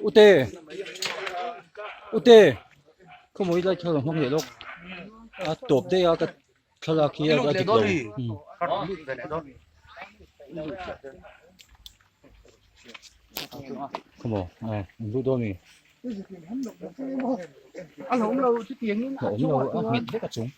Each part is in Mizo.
Ute ute khawmawi lai thlalak hmang leh lawk a tawp daih a ka thlalak hi a dik lo khawmaw a an lut dawn a mi a awm lo a nghet vek a chung.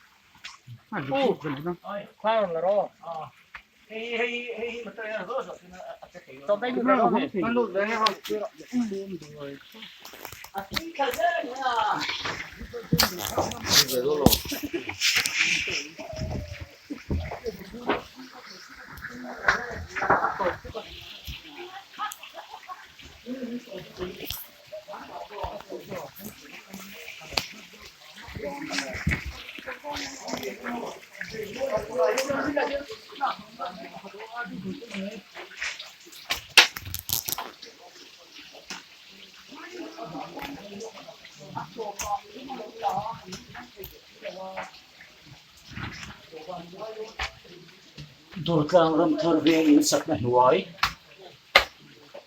Durtlang ram thar veng in sakna hnuai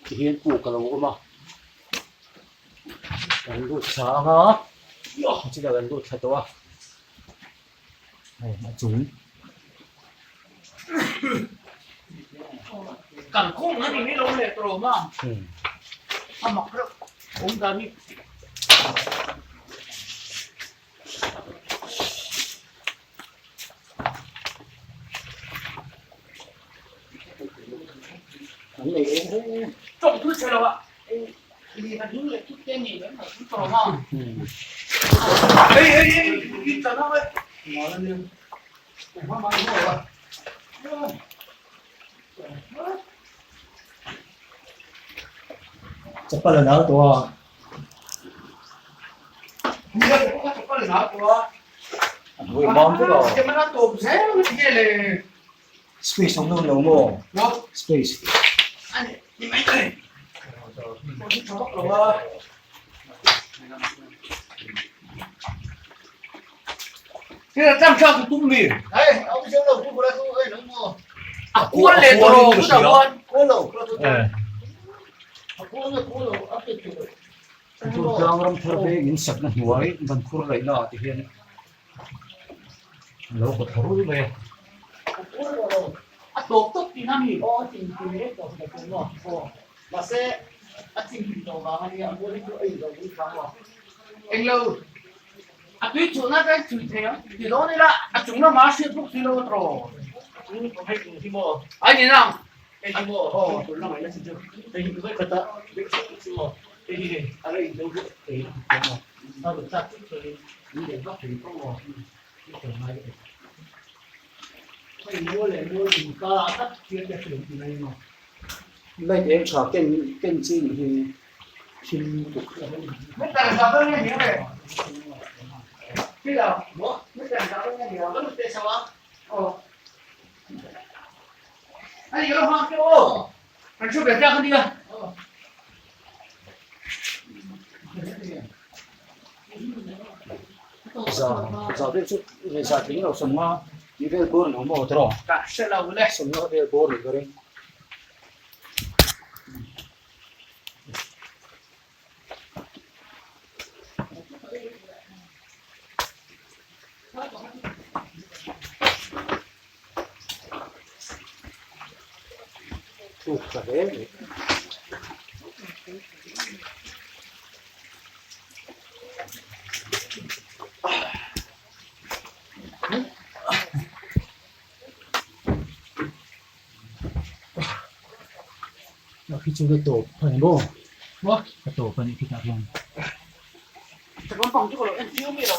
ti hian puk a lo awm a. Kan lut thla ang a, chutah kan lut thla tawh a, hei a chung. Kalkhung a ni hi lo leh tawh awm a, a mak reuh awm dan hi. An nei eng hle e. Tawng thut che lo a. Lin a ding leh thut te ni mai mai thut tawh ma. Hei hei hei i chan ang e. Chapal a nal tawh a. Space awm lo lo maw? Space. Durtlang ram thar veng in sakna hnuai ban khur laihna ah te hian a lo kaw thla rul mai a. A tawp tawp tihna a ni. Aw a chim tih leh tawp tawp tawh maw? Aw mahse a chim tih tawh vang a nia a mual hi chu a in zawh bik vang maw? Englo a tui chhuahna atang chhui thei ang ti dawn ila a chung lamah a hriat bawk si lo a tawh. Hei hi maw? Ai ni nang. Hei hi maw? Aw tun lamah ila chu hei hi vawi khat a bek chhuak chu maw? Hei hi hei a la in lo bawk thei a maw? A rawn chak chuk chuan in min leh vak thei fo maw? I sawi ngai ka ti. Hei mual leh mual inkar ah tak hian te hriat ti mai maw? Light eng tha ken ken chi nih hi thil tuk Za za vel chu za tling lo sawmnga tih vel bawr lo maw tawh sawmnga vel bawr ni ka ring. Thuk tha hle mai. Khi chu ka tawp a ni maw? Ka tawp a nih khi tah hian.